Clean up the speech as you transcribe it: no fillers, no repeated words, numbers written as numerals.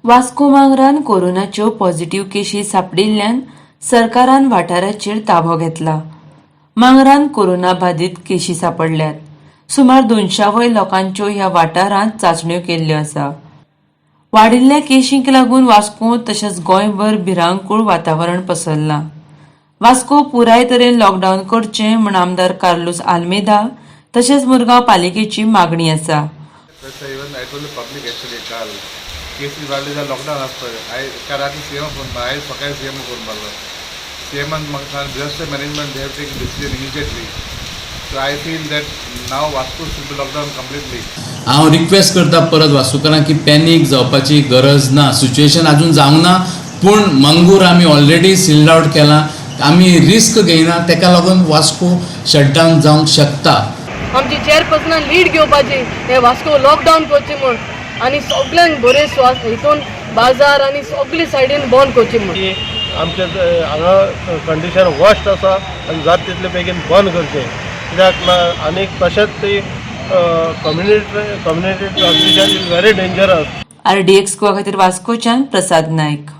Vasco मांगरान कोरोनाच्यो positive केशी सांपडिल्ल्यान सरकारान वाठाराचेर ताबो घेतला. मांगरान कोरोना बादीत केशी सांपडल्यात. सुमार 200 वयर लोकांच्यो ह्या वाठारांत चांचण्यो केल्ल्यो आसा. वाडिल्ल्या केशींक लागून वास्को तशेंच गोंयभर भिरांकूळ वातावरण पसरलां. वास्को पुराय तरेन लॉकडावन करचें म्हूण आमदार कार्लूस आल्मेदा तशेंच मुरगांव पालिकेची मागणी आसा. First, even I told the public yesterday, काल केसीस वाडले जाल्यार लॉकडावन आसता. आयज काल राती सीएम फोन मारलो, आयज सकाळी सीएम फोन मारलो. सीएमान म्हाका सांगलें, disaster management, they have take decision immediately. So I feel that now Vasco should be lockdown completely. हांव रिक्वेस्ट करता परत वास्कोकारांक की पॅनीक जावपाची गरज ना. सिच्युएशन अजून जावंक ना, पूण मंगूर आमी ऑलरेडी सिल्ड आवट केलां. आमी रिस्क घेयना, तेका लागून वास्को शटडावन जावंक शकता. आमची चेअरपर्सनान लीड घेवपाची, हे वास्को लॉकडावन करची म्हूण आनी सगल्यांक बरे श्वास हितून बाजार आनी सगळे सायडीन बंद करची म्हूण. की आमचे हांगा कंडिशन वर्स्ट आसा आनी जाता तितले बेगीन बंद करचें, कित्याक ना आनीक तशेंच ती community transmission is very dangerous. RDX Goa खातीर वास्कोच्यान प्रसाद नायक.